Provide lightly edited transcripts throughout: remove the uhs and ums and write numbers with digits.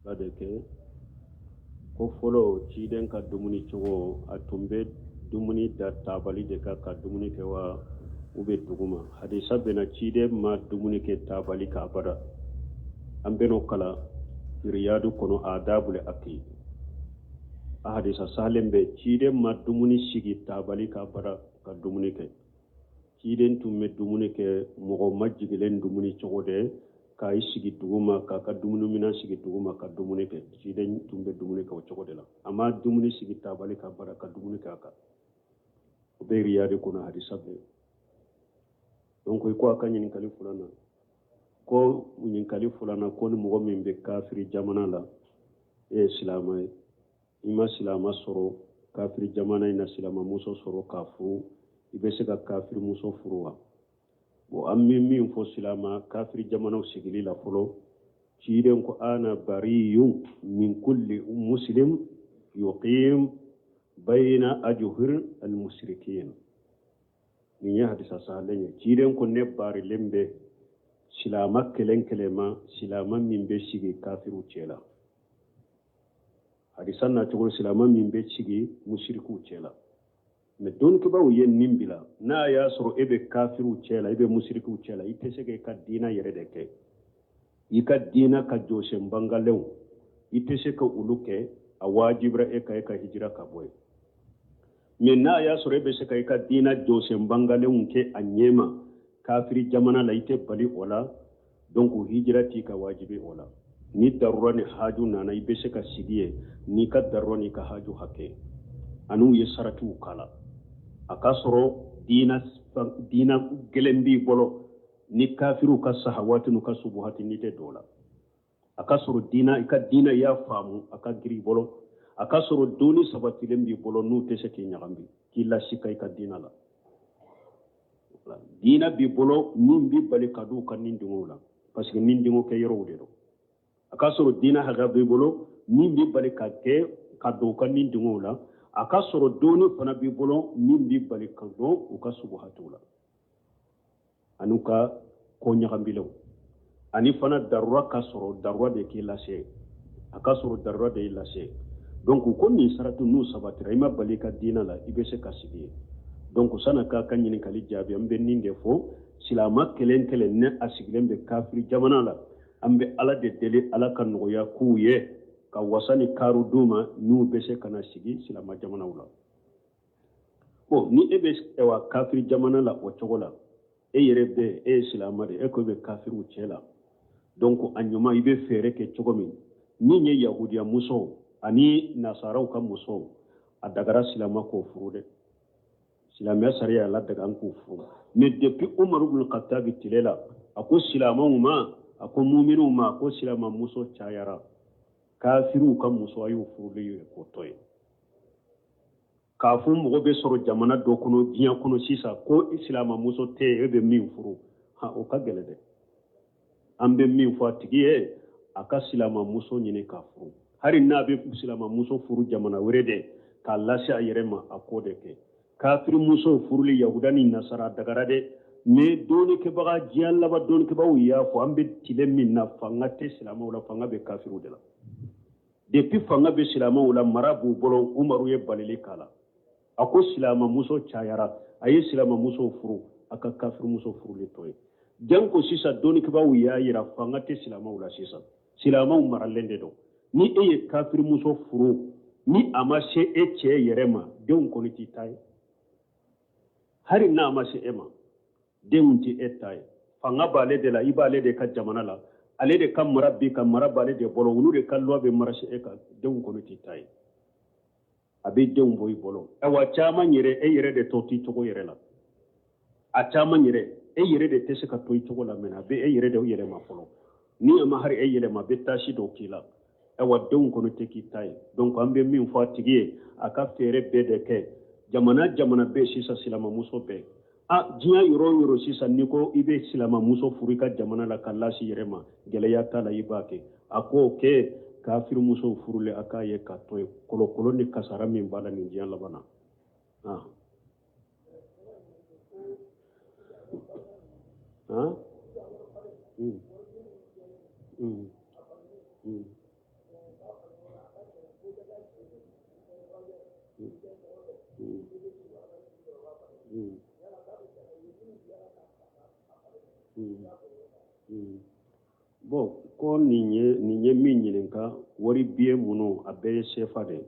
Ba de kɛ ko fɔlɔ ciden ka dumuni cogo, a tun bɛ dumuni da tabali de kan ka dumuni kɛ wa u bɛ duguma? Hadisa bɛna, ciden ma dumuni kɛ tabali kan abada. An bɛn'o kalan Riyadu kɔnɔ, adabul akli. A hadisa sahalen bɛ, ciden ma dumuni sigi tabali kan abada ka dumuni kɛ. Ciden tun bɛ dumuni kɛ mɔgɔ majigilen dumuni cogo de, k'a i sigi duguma, k'a ka dumuniminan sigi duguma ka dumuni kɛ. Ciden tun bɛ dumuni kɛ o cogo de la. A ma dumuni sigi tabali kan abada ka dumuni kɛ a kan. O bɛ Riyadi kɔnɔ, hadisa bɛ. Donc i ko a ka ɲininkali filanan, ko ɲininkali filanan ko ni mɔgɔ min bɛ kafiri jamana la, e ye silama ye, i ma silama sɔrɔ kafiri jamana in na, silama muso sɔrɔ k'a furu, i bɛ se ka kafiri muso furu wa? Bon, an bɛ min fɔ silama kafiri jamanaw sigili la fɔlɔ, ciden ko ana bariyun min kulli muslim yuqim bayna ajhur almusrikin. Nin ye hadisa sahalen ye. Ciden ko ne barilen bɛ silama kelen kelen ma, silama min bɛ sigi kafiriw cɛ la. Hadisa nacogo, silama min bɛ sigi musirikiw cɛ la. Mais dɔnnikɛbaaw ye nin bila: n'a y'a sɔrɔ e bɛ kafiriw cɛ la, i bɛ musirikiw cɛ la, i tɛ se k'i ka diina yɛrɛ de kɛ, i ka diina ka jɔsen bangalenw i tɛ se ka olu kɛ, a wajibira e ka e ka hijira ka bɔ yen. Mais n'a y'a sɔrɔ e bɛ se ka i ka diina jɔsen bangalenw kɛ a ɲɛma kafiri jamana la, i tɛ bali o la, donc hijira t'i ka wajibi o la. Ni darura ni haju nana, i bɛ se ka sigi yen n'i ka darura n'i ka haju hakɛ. An'u ye saratiw kala, a ka sɔrɔ diina diina gɛlɛn b'i bolo, ni kafiriw ka sahawati n'u ka subuhati n'i tɛ don o la. A ka sɔrɔ diina, i ka diina i y'a faamu, a ka girin i bolo. A ka sɔrɔ doni sabatilen b'i bolo n'u tɛ se k'i ɲagami, k'i lasika i ka diina la. Diina b'i bolo min b'i bali ka don u ka nidungɔw la, parce que nidungɔ kɛ yɔrɔw de don. A ka sɔrɔ diina hakɛ b'i bolo min b'i bali ka kɛ ka don u ka nidungɔw la. A ka sɔrɔ doni fana b'i bolo min b'i bali ka don u ka subuhatiw la ani u ka ko ɲagambilenw. Ani fana darura ka sɔrɔ, darura de k'i lase, a ka sɔrɔ darura de y'i lase. Donc ko nin sarati n'u sabatira, i ma bali i ka diina la, i bɛ se ka sigi yen. Donc san'a k'a ka ɲininkali jaabi, an bɛ nin de fɔ: silama kelen kelen ne a sigilen bɛ kafiri jamana la, an bɛ Ala de deli, Ala ka nɔgɔya k'u ye, ka wasa ni kaaru d'u ma n'u bɛ se ka na sigi silama jamanaw la. Bon, ni e bɛ awa kafiri jamana la o cogo la, e yɛrɛ bɛ, e ye silama de, e ko e bɛ kafiriw cɛ la, donc a ɲuman i bɛ fɛɛrɛ kɛ cogo min, min ye yahudiya musow ani nasaraw ka musow, a dagara silama k'o furu dɛ. Silamɛya sariya y'a ladaga an k'o furu. Mais depuis Umaru ibn Khattabi tile la, a ko silamaw ma, a ko muminiw ma, a ko silama muso cayara, kafiriw ka muso a y'o furuli ye k'o to yen. K'a fɔ mɔgɔ bɛ sɔrɔ jamana dɔ kɔnɔ diɲɛ kɔnɔ sisan ko silamamuso tɛ yen e bɛ min furu, ha, o ka gɛlɛn dɛ. An bɛ min fɔ a tigi ye, a ka silamamuso ɲini k'a furu. Hali n'a bɛ silamamuso furu jamana wɛrɛ de k'a lase a yɛrɛ ma, a k'o de kɛ. Kafirimuso furuli, yahuda ni nasara, dagara dɛ. Mais dɔnnikɛbaga, diɲɛ laban dɔnnikɛbagaw y'a fɔ, an bɛ tile min na, fanga tɛ silamɛw la, fanga bɛ kafiriw de la. Depuis fanga bɛ silamɛw la, mara b'u bolo, Umaru ye balili k'a la. A ko silamamuso cayara, a ye silamamuso furu, a ka kafirimuso furuli to yen. Janko sisan dɔnnikɛbaaw y'a yira fanga tɛ silamɛw la sisan, silamɛw maralen de don. Ni e ye kafirimuso furu, ni a ma se e cɛ yɛrɛ ma, denw kɔni t'i ta ye. Hali n'a ma se e ma, denw tɛ e ta ye. Fanga b'ale de la, i b'ale de ka jamana la, ale de ka mara b'i ka mara b'ale de bolo, olu de ka loi bɛ marcher e kan, denw kɔni t'i ta ye. A bɛ denw bɔ i bolo. Awa, caman yɛrɛ, e yɛrɛ de tɔ t'i cogo yɛrɛ la. A caman yɛrɛ, e yɛrɛ de tɛ se ka to i cogo la mɛnɛ, a bɛ e yɛrɛ de yɛlɛma fɔlɔ. Ni a ma hari e yɛlɛma, a bɛ taasi dɔw k'i la. Awa, denw kɔni tɛ k'i ta ye. Donc an bɛ min fɔ a tigi ye, a ka fɛɛrɛ bɛɛ de kɛ. Jamana jamana bɛ sisan silamamuso bɛɛ a diɲɛ yɔrɔ o yɔrɔ sisan, n'i ko i bɛ silamamuso furu i ka jamana la ka lasi yɛrɛ ma, gɛlɛya t'a la, i b'a kɛ. A k'o kɛ. Kafirimusow furulen, a k'a ye ka to yen, kolokolo ni kasara min b'a la nin diɲɛ laban na. Ah. Ah? Mm. Mm. Mm. Bon, ko nin ye min ɲininka, wari biye minnu, a bɛɛ ye sefa de ye,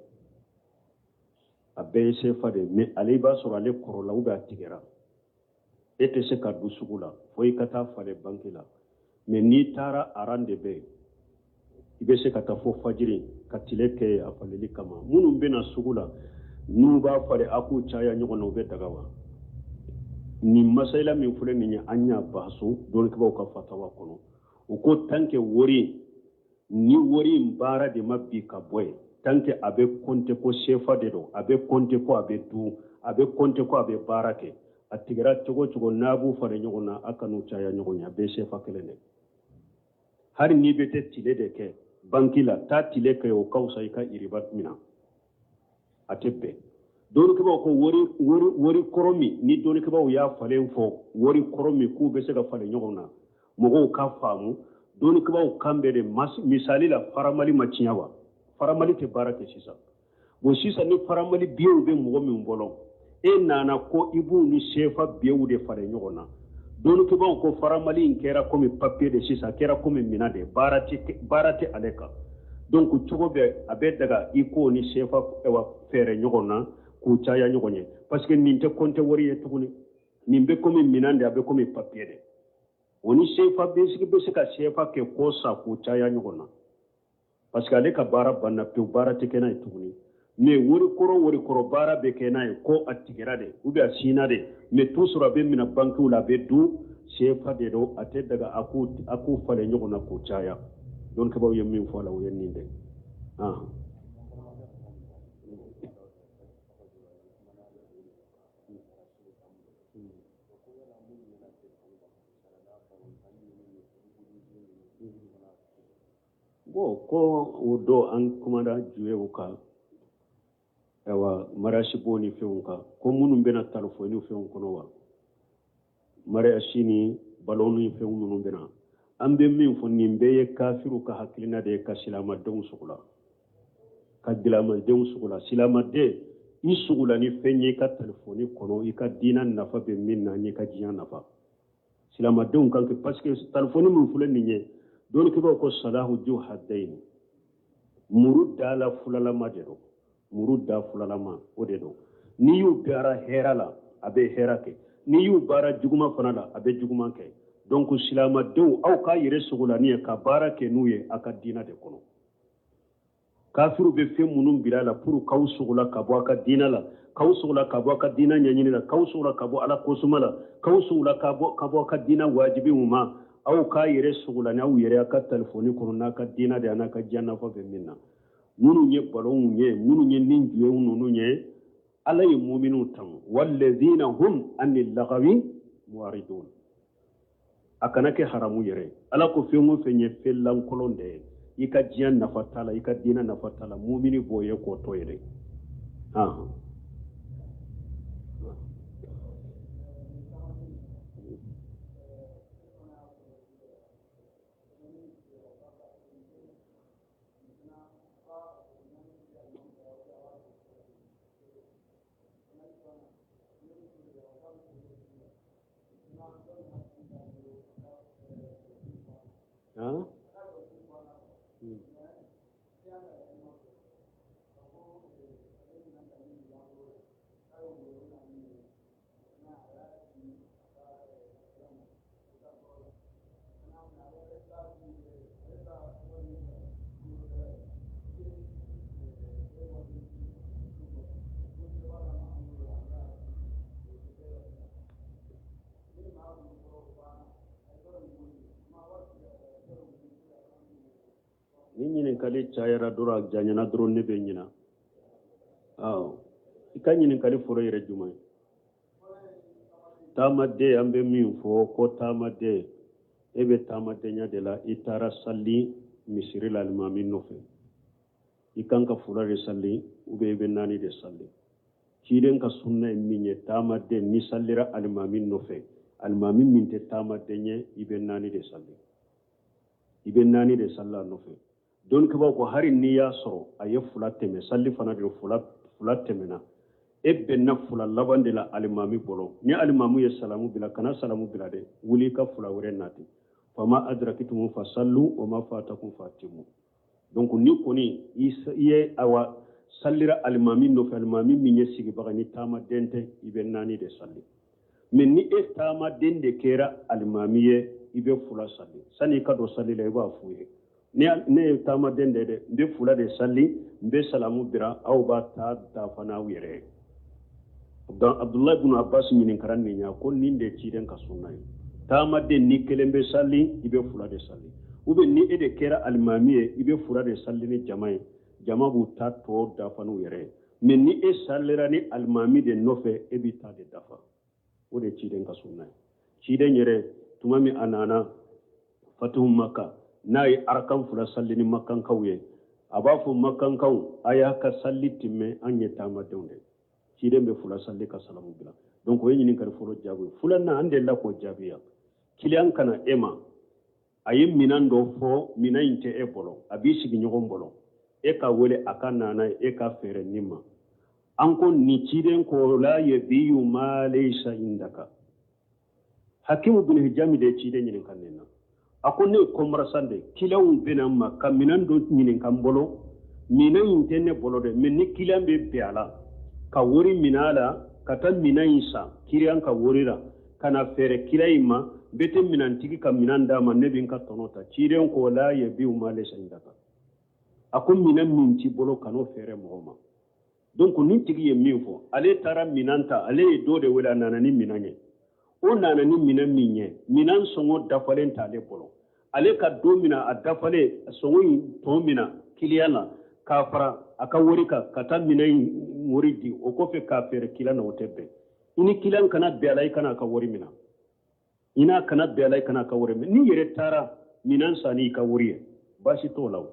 a bɛɛ ye sefa de ye. Mais ale, i b'a sɔrɔ ale kɔrɔla ou bien a tigɛra, e tɛ se ka don sugu la fo i ka taa falen banki la. Mais n'i taara, aran de bɛ yen, i bɛ se ka taa fo fajiri ka tile kɛ a faleli kama. Minnu bɛ na sugu la, n'u b'a falen, a k'u caya ɲɔgɔn na, u bɛ daga wa? Nin masayila min filɛ nin ye, an y'a bahasu dɔnnikɛbaaw ka fatawa kɔnɔ. U ko tant que wari ni wari in baara de ma bi ka bɔ yen, tant que a bɛ compter ko sefa de don, a bɛ compter ko a bɛ dun, a bɛ compter ko a bɛ baara kɛ, a tigɛra cogo cogo, n'a b'u falen ɲɔgɔn na, a kan'u caya ɲɔgɔn ye, a bɛɛ sefa kelen de. Hali n'i bɛ tɛ tile de kɛ banki la, taa tile kɛ, o ka fisa i ka iriba minɛ, a tɛ bɛn. Dɔnnikɛbaaw ko wari kɔrɔ min ni dɔnnikɛbaaw y'a falen fɔ, wari kɔrɔ min k'u bɛ se ka falen ɲɔgɔn na, mɔgɔw ka faamu, dɔnnikɛbaaw kan bɛ de. Misali la, faramali ma tiɲɛ wa? Faramali tɛ baara kɛ sisan. Bon, sisan ni faramali biyew bɛ mɔgɔ min bolo, e nana ko i b'u ni sefa biyew de falen ɲɔgɔn na, dɔnnikɛbaaw ko faramali in kɛra komi papier de sisan, a kɛra komi minɛn de, baara tɛ ale kan. Donc cogo bɛɛ, a bɛ daga i k'o ni sefa feere ɲɔgɔn na k'u caya ɲɔgɔn ye, parce que nin tɛ compter wari ye tuguni, nin bɛ komi minɛn de, a bɛ komi papier de. O ni sefa bɛ se ka sefa kɛ ko sa k'u caya ɲɔgɔn na, parce que ale ka baara banna pewu, baara tɛ kɛ n'a ye tuguni. Mais wari kɔrɔ baara bɛ kɛ n'a ye, ko a tigɛra de ou bien a sinna de, mais toujours a bɛ minɛ bankiw la, a bɛ dun, sefa de don, a tɛ daga a k'u falen ɲɔgɔn na k'u caya. Dɔnnikɛbaaw ye min fɔ a la, o ye nin de. Bon, ko o dɔ an kumana juyew kan, ayiwa, mariage bo ni fɛnw kan, ko minnu bɛna telefɔni fɛnw kɔnɔ wa, mariage ni ballon ni fɛnw minnu bɛna, an bɛ min fɔ, nin bɛɛ ye kafiriw ka hakilina de ye ka silamadenw sogola, ka silamadenw sogola. Silamaden, i sogola ni fɛn ye i ka telefɔni kɔnɔ, i ka diina nafa bɛ min na, n'i ka diɲɛ nafa, silamadenw kan kɛ, parce que telefɔni min filɛ nin ye, dɔnnikɛbaaw ko salahu ju haddaini, muru dala fulalama de don, muru da fulalama o de don. N'i y'u baara hɛrɛ la, a bɛ hɛrɛ kɛ, n'i y'u baara juguman fana la, a bɛ juguman kɛ. Donc silamadenw, aw k'a yɛrɛ sogola ni ye ka baara kɛ n'u ye a ka diina de kɔnɔ. Kafiru bɛ fɛn minnu bila la pour k'aw sogola ka bɔ a ka diina la, k'aw sogola ka bɔ a ka diina ɲɛɲini la, k'aw sogola ka bɔ ala kosuma la, k'aw sogola ka bɔ a ka diina wajibiw ma, aw k'a yɛrɛ sogola ni aw yɛrɛ a ka telefɔni kɔnɔ n'a ka diina de, a n'a ka diɲɛ nafa bɛ min na. Minnu ye balonw ye, minnu ye nin juyew ninnu ye, Ala ye muminiw tanu: walladhina hum ani lagawi muaridun. A kana kɛ haramu yɛrɛ. Ala ko fɛn o fɛn ye fɛn lankolon de ye, i ka diɲɛ nafa t'a la, i ka diinɛ nafa t'a la, mumini b'o ye k'o to ye dɛ. Hein? Ni ɲininkali cayara dɔrɔn, a janyana dɔrɔn, ne bɛ ɲina. Awɔ, i ka ɲininkali fɔlɔ yɛrɛ jumɛn ye? Taamaden, an bɛ min fɔ ko taamaden, e bɛ taamadenya de la, i taara sali misiri la alimami nɔfɛ, i kan ka fila de sali ou bien i bɛ naani de sali. Ciden ka sunna ye min ye, taamaden ni salira alimami nɔfɛ, alimami min tɛ taamaden ye, i bɛ naani de sali, i bɛ naani de sali a nɔfɛ. Dɔnnikɛbaaw ko hali n'i y'a sɔrɔ a ye fila tɛmɛ, sali fana de fila fila tɛmɛna, e bɛnna fila laban de la alimami bolo, ni alimami ye salamu bila, kana salamu bila dɛ, wuli i ka fila wɛrɛ nati. Fama adrakitum fasallu wa ma fatakum fatimu. Donc ni kɔni i ye awa sallira alimami nɔfɛ, alimami min ye sigibaga ni taamaden tɛ, i bɛ naani de salli. Mais ni e taamaden de kɛra alimami ye, i bɛ fula salli. Sani i ka don salli la, i b'a f'u ye, ne ye taamaden de dɛ, n bɛ fula de salli, n bɛ salamu bira, aw b'a ta dafa n'aw yɛrɛ ye. Donc Abdulayi ibn Abbas ɲininkara nin ya ko nin de ciden ka sunna ye. Taamaden ni kelen bɛ salli, i bɛ fula de salli. Ou bien ni e de kɛra alimami ye, i bɛ fula de salli ni jama ye, jama b'u ta tɔ dafa n'u yɛrɛ ye. Mais ni e sallira ni alimami de nɔfɛ, e b'i ta de dafa. O de ciden ka sunna ye. Ciden yɛrɛ tuma min a nana fatihu Maka, n'a ye arakan fila salli ni makankaw ye, a b'a fɔ makankaw, a y'a ka salli timmɛ, an ye taamadenw de. Ciden bɛ fula salli ka salamu bila. Donc o ye ɲininkali fɔlɔ jaabi ye. Filanan, an delila k'o jaabi yan. Kiliyan ka na e ma, a ye minan dɔ fɔ, minan in tɛ e bolo, a b'i sigiɲɔgɔn bolo, e ka wele a ka na n'a ye, e ka feere nin ma. An ko ni ciden ko la yabiyu ma laysa indaka. Hakimu bin Hijami de ye ciden ɲininka nin na. A ko ne ye commerçant de ye, kiliyanw bɛ na n ma ka minɛn dɔ ɲininka n bolo, minɛn in tɛ ne bolo dɛ, mais ni kiliyan bɛ bɛn a la ka wari minɛ a la ka taa minɛn in san kiliyan ka wari la ka na feere kiliyan in ma, n bɛ tɛ minɛntigi ka minɛn d'a ma, ne bɛ n ka tɔnɔ ta. Ciden ko la yabiu ma laysa indaka. A ko minɛn min t'i bolo, kan'o feere mɔgɔ ma. Donc nin tigi ye min fɔ, ale taara minɛn ta, ale ye dɔ de wele, a nana ni minɛn ye. O nana ni minɛn min ye, minɛn sɔngɔ dafalen t'ale bolo. Ale ka don min na a dafalen sɔngɔ in tɔ min na kiliyan na, k'a fara a ka wari kan ka taa minɛn in wari di, o kɔfɛ k'a feere kiliyan na, o tɛ bɛn. I ni kiliyan kana bɛn a la, i kana a ka wari minɛ. I n'a kana bɛn a la, i kana a ka wari minɛ. N'i yɛrɛ taara minɛn san n'i ka wari ye, baasi t'o la. O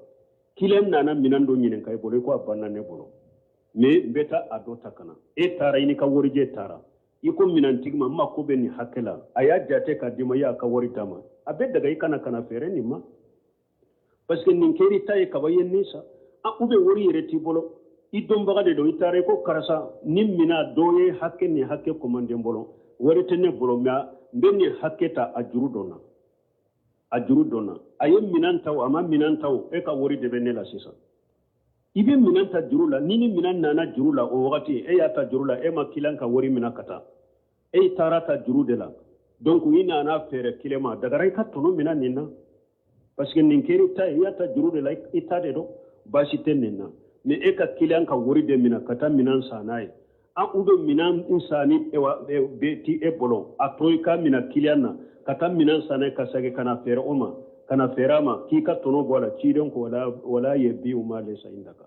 kiliyan nana minɛn dɔ ɲininka i bolo, i ko a banna ne bolo, mais n bɛ taa a dɔ ta ka na. E taara, i n'i ka warijɛ taara, i ko minɛntigi ma, n mako bɛ nin hakɛ la, a y'a jate ka d'i ma, i y'a ka wari d'a ma, a bɛ daga i kana ka na feere nin ma, parce que nin kɛr'i ta ye kaban, i ye nin san. Ou bien wari yɛrɛ t'i bolo, i dɔnbaga de don, i taara i ko karisa, nin minɛn dɔ ye hakɛ nin hakɛ commandé n bolo, wari tɛ ne bolo, mais n bɛ nin hakɛ ta a juru dɔ na, a juru dɔ na. A ye minɛn ta o, a ma minɛn ta o, e ka wari de bɛ ne la sisan. I bɛ minɛn ta juru la, ni ni minɛn nana juru la o wagati, e y'a ta juru la, e ma kiliyan ka wari minɛ ka taa, e taara ta juru de la. Donc i nana feere kiliyan ma, dagara i ka tɔnɔ minɛ nin na, parce que nin kɛr'i ta ye, i y'a ta juru de la, i ta de don, baasi tɛ nin na. Mais e ka kiliyan ka wari de minɛ ka taa minɛn san n'a ye, an u bɛ minɛn san ni bɛ ti e bolo, a to i ka minɛ kiliyan na ka taa minɛn san n'a ye, ka segin ka na feere o ma, ka na feere a ma k'i ka tɔnɔ bɔ a la. Ciden ko wala yabiu ma laysa indaka,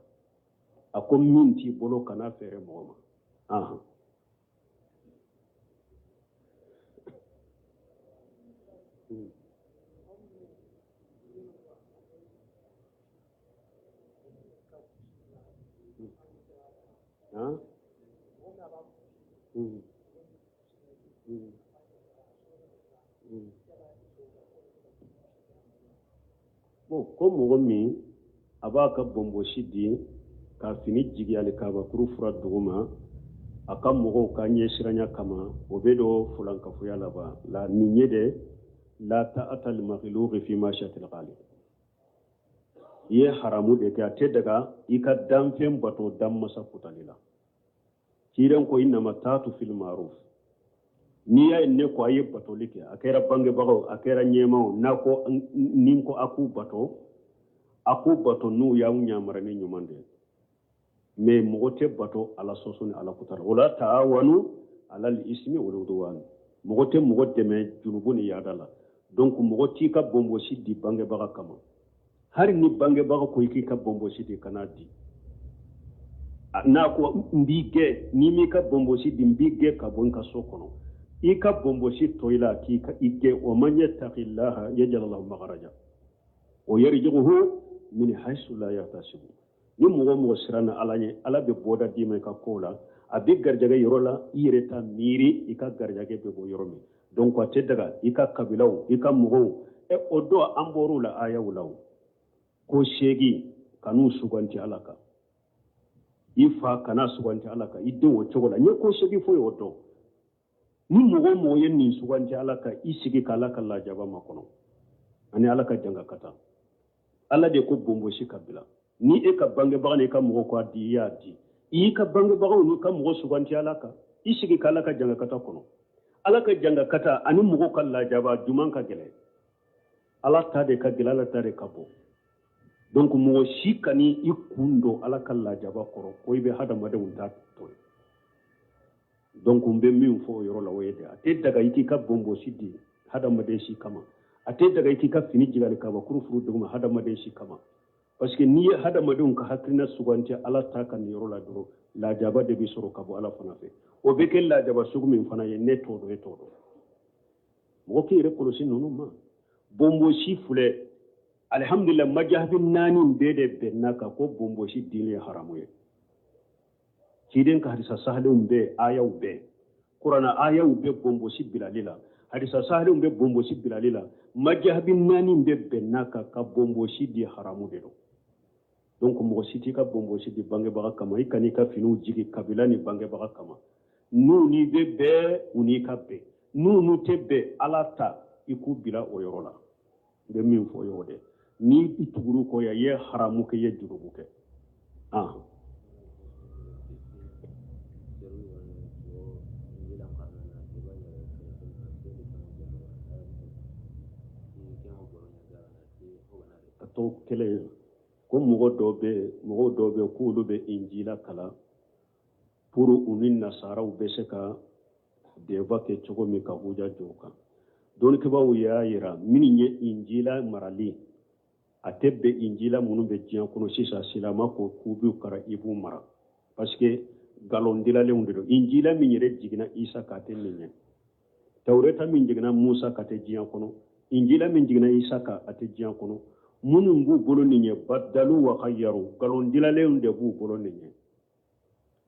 a ko min t'i bolo kana feere mɔgɔ ma. Ahan. Han? Bon, ko mɔgɔ min a b'a ka bɔnbɔsi di ka fini jigi alikabakuru fura duguma a ka mɔgɔw ka ɲɛsiranya kama, o bɛ don fulankafoya laban la. Nin ye de la ta'ata li makhluqi fi ma'siyatil khaliq, i ye haramu de kɛ. A tɛ daga i ka danfɛn bato danmasa kutali la. Ciden ko innama ta'atu fil ma'ruf. N'i y'a ye ne ko a ye batoli kɛ, a kɛra bangebagaw, a kɛra ɲɛmaaw, n'a ko ni ko a k'u bato, a k'u bato n'u y'aw ɲamara ni ɲuman de ye. Mais mɔgɔ tɛ bato Ala sɔsɔ ni Ala kuta la. Wala ta'awanu alal ismi wal udwan, mɔgɔ tɛ mɔgɔ dɛmɛ junubu ni yaada la. Donc mɔgɔ t'i ka bɔnbɔsi di bangebaga kama. Hali ni bangebaga ko i k'i ka bɔnbɔsi di, kan'a di. N'a ko n b'i gɛn, n'i m'i ka bɔnbɔsi di, n b'i gɛn ka bɔ n ka so kɔnɔ, i ka bɔnbɔsi to i la k'i ka i gɛn. Wa man yattaqillaha yaj'al lahu makhraja wa yarzuqhu min haythu la yahtasibu. Ni mɔgɔ o mɔgɔ siranna Ala ɲɛ, Ala bɛ bɔda d'i ma i ka kow la, a bɛ garijɛgɛ yɔrɔ la i yɛrɛ t'a miiri i ka garijɛgɛ bɛ bɔ yɔrɔ min. Donc a tɛ daga i ka kabilaw, i ka mɔgɔw. O don an bɔr'u la ayaw la, o ko seegin kan'u suganti Ala kan, i fa kana suganti Ala kan, i denw o cogo la. N ye ko seegin fɔ o don. Ni mɔgɔ o mɔgɔ ye nin suganti Ala kan, i sigi ka Ala ka lajaba makɔnɔ. Ani Ala ka jangakata. Ala de ko bonbosi ka bila. Ni e ka bangebaga n'i ka mɔgɔ ko a di, i y'a di. I y'i ka bangebagaw n'i ka mɔgɔ suganti Ala kan. I sigi ka Ala ka jangakata kɔnɔ. Ala ka jangakata ani mɔgɔw ka lajaba juman ka gɛlɛn. Ala ta de ka gɛlɛn, Ala ta de ka bon. Donc mɔgɔ si kan'i kun don Ala ka lajaba kɔrɔ ko i bɛ hadamadenw ta to yen. Donc n bɛ min fɔ o yɔrɔ la o ye de, a tɛ daga i k'i ka bonbosi di hadamaden si kama. A tɛ daga i k'i ka fini jigin alikabakuru furu duguma hadamaden si kama. Parce que n'i ye hadamadenw ka hakilina suganti Ala ta kan nin yɔrɔ la dɔrɔn, lajaba de bɛ sɔrɔ ka bɔ Ala fana fɛ. O bɛ kɛ lajaba sugu min fana ye, ne t'o dɔn, e t'o dɔn. Mɔgɔ k'i yɛrɛ kɔlɔsi ninnu ma. Bonbosi filɛ, alihamudulila, majahabi naani bɛɛ de bɛnna kan ko bonbosi dili ye haramu ye. Ciden ka hadisa sahalenw bɛɛ, ayaw bɛɛ, kurana ayaw bɛ bonbosi bilali la, hadisa sahalenw bɛ bonbosi bilali la. Majahabi naani bɛɛ bɛnna kan ka bonbosi di haramu de don. Donc mɔgɔ si t'i ka bonbosi di bangebaga kama. I kan'i ka finiw jigi kabila ni bangebaga kama. N'u n'i bɛ bɛn, u n'i ka bɛn. N'u n'u tɛ bɛn, Ala ta, i k'u bila o yɔrɔ la. N bɛ min fɔ y'o de. Ni i tugur'u kɔ yan, i ye haramu kɛ, i ye jurumu kɛ. A to kelen ko mɔgɔ dɔw bɛ, mɔgɔw dɔw bɛ k'olu bɛ injila kalan pour u ni nasaraw bɛ se ka débat kɛ cogo min ka huja jɔ o kan. Dɔnnikɛbaaw y'a yira minnu ye injila marali, a tɛ bɛn injila minnu bɛ diɲɛ kɔnɔ sisan, silama ko k'u b'u karan, i b'u mara, parce que nkalon dilalenw de don. Injila min yɛrɛ jiginna Isa kan, a tɛ nin ye. Tawureta min jiginna Musa kan, a tɛ diɲɛ kɔnɔ. Injila min jiginna Isa kan, a tɛ diɲɛ kɔnɔ. Minnu b'u bolo nin ye, badalu wa xayaru, nkalon dilalenw de b'u bolo nin ye.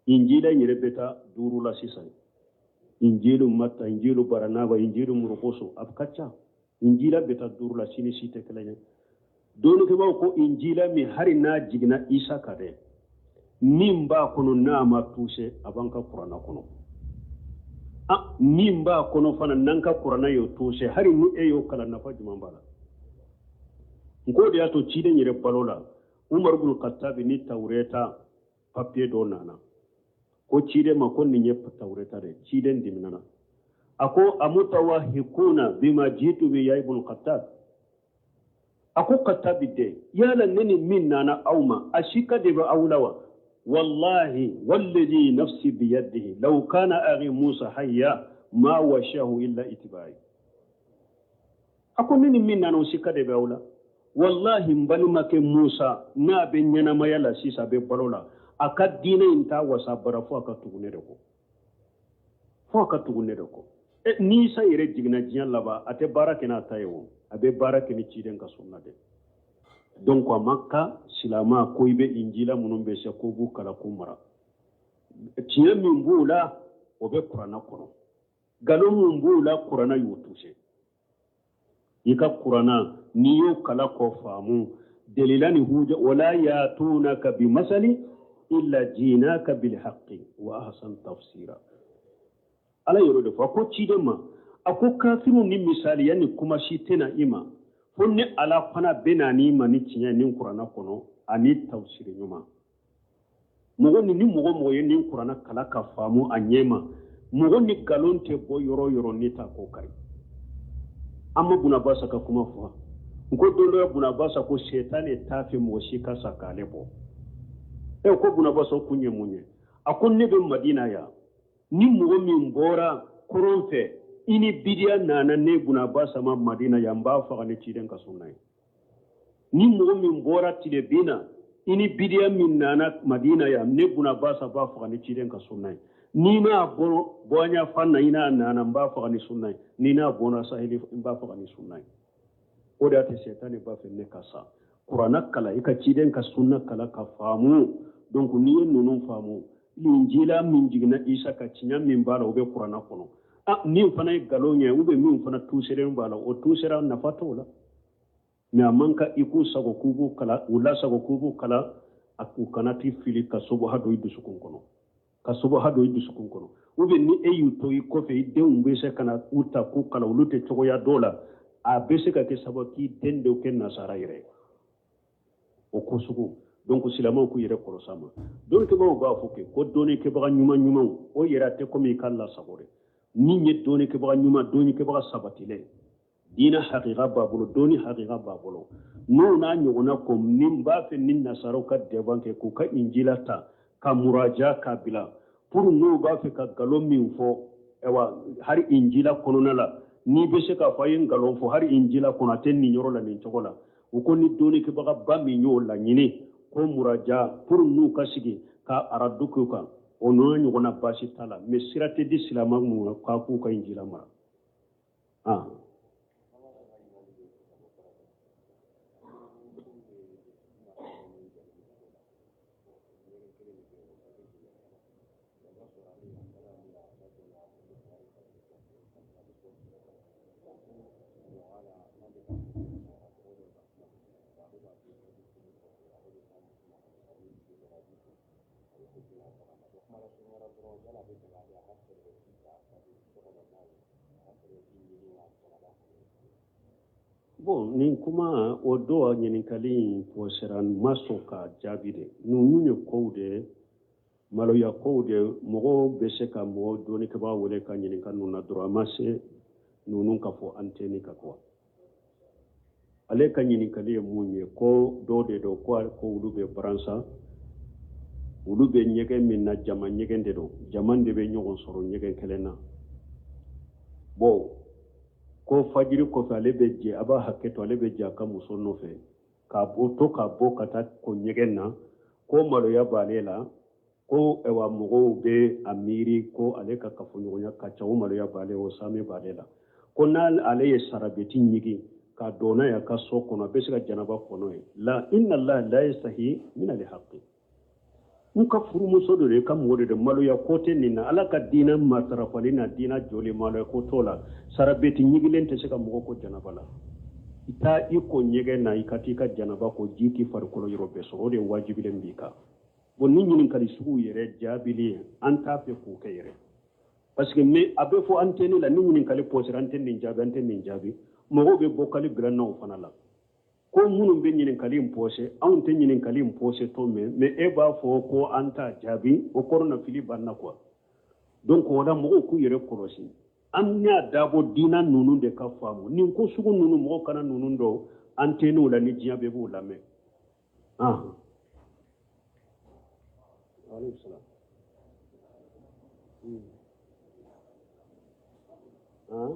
Injila in yɛrɛ bɛ taa duuru la sisan. Injilu Mata, Injilu Baranaba, Injilu Murukoso, a ka ca. Injila bɛ taa duuru la, sini si tɛ kelen ye. Dɔnnikɛbaaw ko injila min hali n'a jiginna Isa kan dɛ, min b'a kɔnɔ n'a ma tuuse, a b'an ka kuranna kɔnɔ. Min b'a kɔnɔ fana n'an ka kuranna y'o tuuse, hali ni e y'o kalan, nafa jumɛn b'a la? N k'o de y'a to ciden yɛrɛ balo la, Umaru bin Khattabi ni Tawureta papiye dɔ nana ko ciden ma ko nin ye Tawureta de. Ciden diminana, a ko amutawahikuna bima jitu bi ya ibn Khattab. A ko Khattabi den, yala ne ni min nana aw ma, a sika de bɛ aw la wa? Wallahi walladhi nafsi biyadihi law kana akhi Musa hayya ma washahu illa itibai. A ko ne ni min nana, o sika de bɛ aw la? Wallahi n balimakɛ Musa, n'a bɛ ɲɛnamaya la sisan, a bɛ balo la, a ka diinɛ in t'a wasa bara fo a ka tugu ne de kɔ, fo a ka tugu ne de kɔ. Ni Isa yɛrɛ jiginna diɲɛ laban, a tɛ baara kɛ n'a ta ye o, a bɛ baara kɛ ni ciden ka sunna de. Donc a man kan silama ko i bɛ injila minnu bɛ se ko b'u kalan k'u mara. Tiɲɛ min b'u la, o bɛ kuranna kɔnɔ. Nkalon min b'u la, kuranna y'o tuse. I ka kuranna n'i y'o kalan k'o faamu, delila ni huja, wala yatunaka bi masali illa jinaka bil haqqi wa ahsan tafsira. Ala yɛrɛ de fɔ, a ko ciden ma, a ko kafiriw ni misaliya ni kuma si tɛna i ma fo ni Ala fana bɛ na n'i ma ni tiɲɛ ni kuranna kɔnɔ ani tafsiri ɲuman. Mɔgɔ ni mɔgɔ mɔgɔ ye nin kuranna kalan ka faamu a ɲɛ ma, mɔgɔ ni nkalon tɛ bɔ yɔrɔ yɔrɔ ni ta k'o kari. An ma Bunabasa ka kuma fɔ, n ko don dɔ Bunabasa ko setani t'a fɛ mɔgɔ si ka sa k'ale bɔ. E ko Bunabasa, o kun ye mun ye? A ko ne bɛ Madina yan, ni mɔgɔ min bɔra kɔrɔn fɛ i ni bidiya nana ne Bunabasa ma Madina yan, n b'a faga ni ciden ka sunna ye. Ni mɔgɔ min bɔra tilebin na i ni bidiya min nana Madina yan, ne Bunabasa b'a faga ni ciden ka sunna ye. Ni n'a bɔra bɔɲa fan na i n'a nana, n b'a faga ni sunna ye. Ni n'a bɔra saheli, n b'a faga ni sunna ye. O de y'a to setani b'a fɛ ne ka sa. Kuranna kalan, i ka ciden ka sunna kalan ka faamu. Donc n'i ye ninnu faamu, linjila min jiginna Isa ka, tiɲɛ min b'a la, o bɛ kuranna kɔnɔ. Min fana ye nkalon ye, ou bien min fana tuuseren b'a la, o tuusera, nafa t'o la. Mais a man kan i k'u sago k'u b'u kalan, u lasago k'u b'u kalan, a k'u kana t'i fili ka soboha don i dusukun kɔnɔ, ka soboha don i dusukun kɔnɔ. Ou bien ni e y'u to i kɔfɛ, i denw bɛ se ka na u ta k'u kalan, olu tɛ cogoya dɔw la. A bɛ se ka kɛ sababu k'i den dɔw kɛ nasara yɛrɛ ye o ko sugu. Donc silamɛw k'u yɛrɛ kɔlɔsi a ma. Dɔnnikɛbagaw b'a fɔ kɛ ko dɔnnikɛbaga ɲuman ɲumanw, o yɛrɛ a tɛ komi i ka lasago dɛ. Min ye dɔnnikɛbaga ɲuman, dɔnnikɛbaga sabatilen, diinɛ hakika b'a bolo, dɔnni hakika b'a bolo, n'o n'a ɲɔgɔnna ko ni b'a fɛ ni nasaraw ka débat kɛ k'u ka injila ta ka muraja k'a bila pour n'u b'a fɛ ka nkalon min fɔ, ayiwa, hari injila kɔnɔna la, n'i bɛ se k'a fɔ a ye nkalon fɔ hari injila kɔnɔ, a tɛ nin yɔrɔ la nin cogo la. U ko ni dɔnnikɛbagaba min y'o laɲini ko muraja pour n'u ka sigi ka aradu k'u kan, o n'o ɲɔgɔnna baasi t'a la. Mais sira tɛ di silamɛ mun ma k'a k'u ka injila mara. Ah. Bon, nin kuma o dɔ ɲininkali in posera, n ma sɔn ka jaabi de. Ninnu ye kow de ye, maloya kow de. Mɔgɔw bɛ se ka mɔgɔ dɔnnikɛbaa wele ka ɲininka ninnu na dɔrɔn, a ma se ninnu ka fɔ antenne kan quoi. Ale ka ɲininkali ye mun ye? Ko dɔw de don ko olu bɛ baransa, olu bɛ ɲɛgɛn min na, jama ɲɛgɛn de don, jama de bɛ ɲɔgɔn sɔrɔ ɲɛgɛn kelen na. Bon, ko fajiri kɔfɛ ale bɛ jɛ, a b'a hakɛ to, ale bɛ jɛ a ka muso nɔfɛ ka bɔ to ka bɔ ka taa ko ɲɛgɛn na, ko maloya b'ale la, ko ayiwa, mɔgɔw bɛ a miiri ko ale ka kafoɲɔgɔnya ka ca, o maloya b'ale, o saame b'ale la, ko n'ale ye sarabeti ɲigin ka don n'a ye a ka so kɔnɔ, a bɛ se ka janaba ko n'o ye. La, inna Allah la yastahi min alhaqi. N ka furumuso de don, i ka mɔgɔ de don, maloya ko tɛ nin na. Ala ka diinɛ matarafali na diinɛ jɔli, maloya ko t'o la. Sarabeti ɲigilen tɛ se ka mɔgɔ ko janaba la. I taa i ko ɲɛgɛn na, i ka t'i ka janaba ko, ji k'i farikolo yɔrɔ bɛɛ sɔrɔ, o de ye wajibilen b'i kan. Bon, ni ɲininkali sugu yɛrɛ jaabili ye, an t'a fɛ k'o kɛ yɛrɛ, parce que mais a bɛ fɔ antenne la, ni ɲininkali posera, an tɛ nin jaabi, an tɛ nin jaabi. Mɔgɔw bɛ vocal bila n'aw fana la ko minnu bɛ ɲininkali in pose, anw tɛ ɲininkali in pose to mɛn, mais e b'a fɔ ko an t'a jaabi, o kɔrɔ na fili b'an na quoi. Donc o la mɔgɔw k'u yɛrɛ kɔlɔsi. An y'a dabɔ diina ninnu de ka faamu. Nin ko sugu ninnu, mɔgɔw kana ninnu dɔn antenne la ni diɲɛ bɛɛ b'u lamɛn. Ah. Aleykum salam. Ah.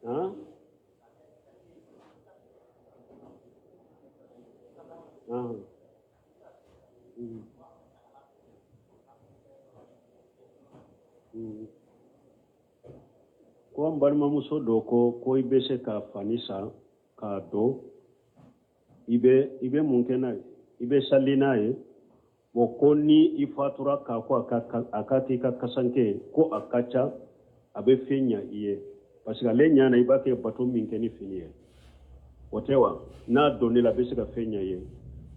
Ah. Ah. Ko n balimamuso dɔ ko i bɛ se ka fani san k'a don, i bɛ mun kɛ n'a ye? I bɛ sali n'a ye. Bon, ko ni i fatura k'a ko a ka k'i ka kasanke ye, ko a ka ca a bɛ fɛn ɲa i ye, parce que ale ɲana i b'a kɛ bato min kɛ ni fini ye, o tɛ wa? N'a donn'i la, a bɛ se ka fɛn ɲa i ye.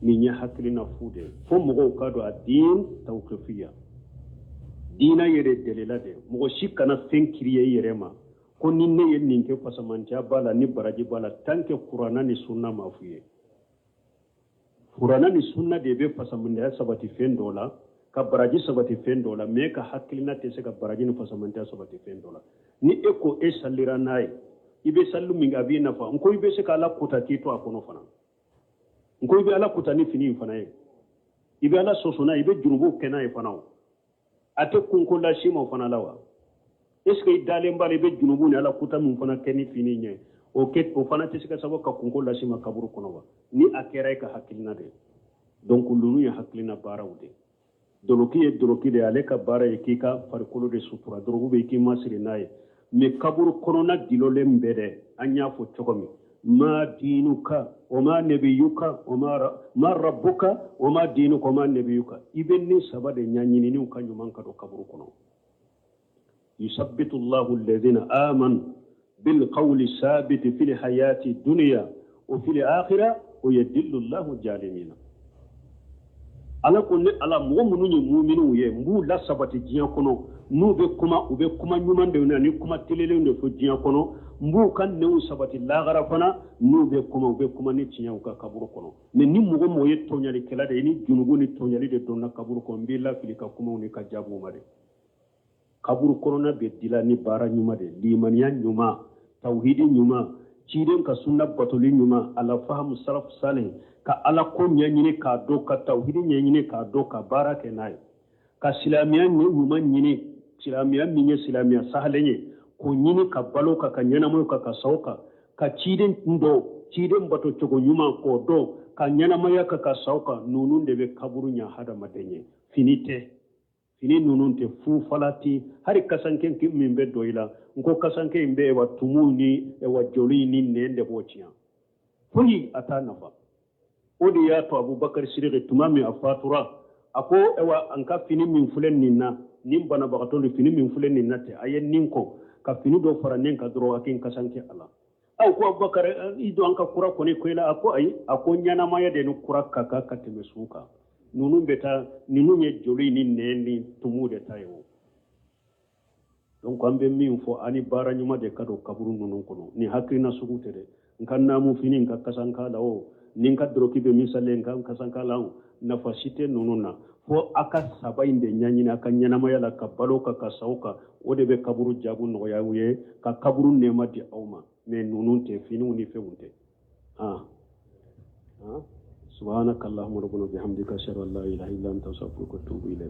Nin ye hakilina fu de ye. Fo mɔgɔw ka dɔn a diin tawqifiya, diina yɛrɛ delila de. Mɔgɔ si kana fɛn créer i yɛrɛ ma ko ni ne ye nin kɛ, fasamantiya b'a la ni baraji b'a la, tant que kuranna ni sunna ma f'u ye. Kuranna ni sunna de bɛ fasamantiya sabati fɛn dɔ la, ka baraji sabati fɛn dɔ la, mais ka hakilina tɛ se ka baraji ni fasamantiya sabati fɛn dɔ la. Ni e ko e salira n'a ye, i bɛ sali min kɛ, a b'i nafa. N ko i bɛ se ka Ala kota k'i to a kɔnɔ fana. N ko i bɛ Ala kota ni fini in fana ye, i bɛ Ala sɔsɔ n'a ye, i bɛ jurubuw kɛ n'a ye fana. O a tɛ kunko las'i ma o fana la wa? Est ce que i dalen b'a la i bɛ junubu ni Ala kuta min fana kɛ ni fini ɲɛ, o kɛ, o fana tɛ se ka sababu ka kunko las'i ma kaburu kɔnɔ wa? Ni a kɛra e ka hakilina de ye. Donc ninnu ye hakilina baaraw de ye. Doloki ye doloki de ye, ale ka baara ye k'i ka farikolo de sutura dɔrɔgu bɛ k'i masiri n'a ye. Mais kaburu kɔnɔna gilolen bɛɛ dɛ, an y'a fɔ cogo min, ma diinuka wa ma nabiyuka wa ma rabbuka wa ma diinuka wa ma nabiyuka, i bɛ nin saba de ɲɛɲininiw ka ɲuman ka don kaburu kɔnɔ. Yusabbitu Allahu alladhina amanu. Bilqawli sabiti fil hayati dunya wa fil akhirah wa yudillu llahu jalimina. Ala ko ne Ala, mɔgɔ minnu ye muminiw ye, n b'u lasabati diɲɛ kɔnɔ. N'u bɛ kuma, u bɛ kuma ɲuman de ni kuma telilen de fɔ diɲɛ kɔnɔ. N b'u ka nɛnw sabati lahara fana. N'u bɛ kuma, u bɛ kuma ni tiɲɛ u ka kaburu kɔnɔ. Mais ni mɔgɔ mɔgɔ ye tɔɲalikɛla de ye, ni junubu ni tɔɲali de donna kaburu kɔnɔ, n b'i lafili ka kumaw ni ka jaabiw ma de. Kaburu kɔnɔna bɛ dila ni baara ɲuman de, limaniya ɲuman, tawhidi ɲuman, ciden ka sunna batoli ɲuman, ala fahamu salaf salih, ka ala ko ɲɛɲini k'a dɔn, ka tawhidi ɲɛɲini k'a dɔn, ka baara kɛ n'a ye, ka silamɛya ɲuman ɲini, silamɛya min ye silamɛya sahalen ye, k'o ɲini ka balo kan, ka ɲɛnamaya kan, ka sa o kan, ka ciden dɔn, ciden bato cogo ɲuman k'o dɔn, ka ɲɛnamaya kan, ka sa o kan. Ninnu de bɛ kaburu ɲɛ hadamaden ye. Fini tɛ, fini ninnu tɛ fufalati. Hali kasanke min bɛ don i la, n ko kasanke in bɛ wa tumuw ni wa joli ni nɛn de b'o tiɲɛ, foyi a t'a nafa. O de y'a to Abubakar Sidiki, tuma min a fatura, a ko wa an ka fini min filɛ nin na, nin banabagatɔ ni fini min filɛ nin na tɛ, a ye nin ko ka fini dɔ fara nin kan dɔrɔn, a k'i kasanke a la. Aw ko Abubakar, i don an ka kura kɔni ko i la. A ko ayi, a ko ɲɛnamaya de ni kura ka kan ka tɛmɛ su kan. Ninnu bɛ taa, ninnu ye joli ni nɛn ni tumu de ta ye. O donc an bɛ min fɔ, ani baara ɲuman de ka don kaburu ninnu kɔnɔ. Nin hakilina sugu tɛ dɛ. N ka naamu fini, n ka kasanka la o, ni n ka dɔrɔki bɛ misale, n ka kasanka la o, nafa si tɛ ninnu na. Fo a ka saba in de ɲɛɲini a ka ɲɛnamaya la, ka balo kan, ka sa o kan. O de bɛ kaburu jaabu nɔgɔya aw ye, ka kaburu nɛɛma di aw ma. Mais ninnu tɛ, finiw ni fɛnw tɛ. Ah ah, subhanaka allahumma rabbana bihamdika, ashhadu an la ilaha illa anta, astaghfiruka wa atubu ilayk.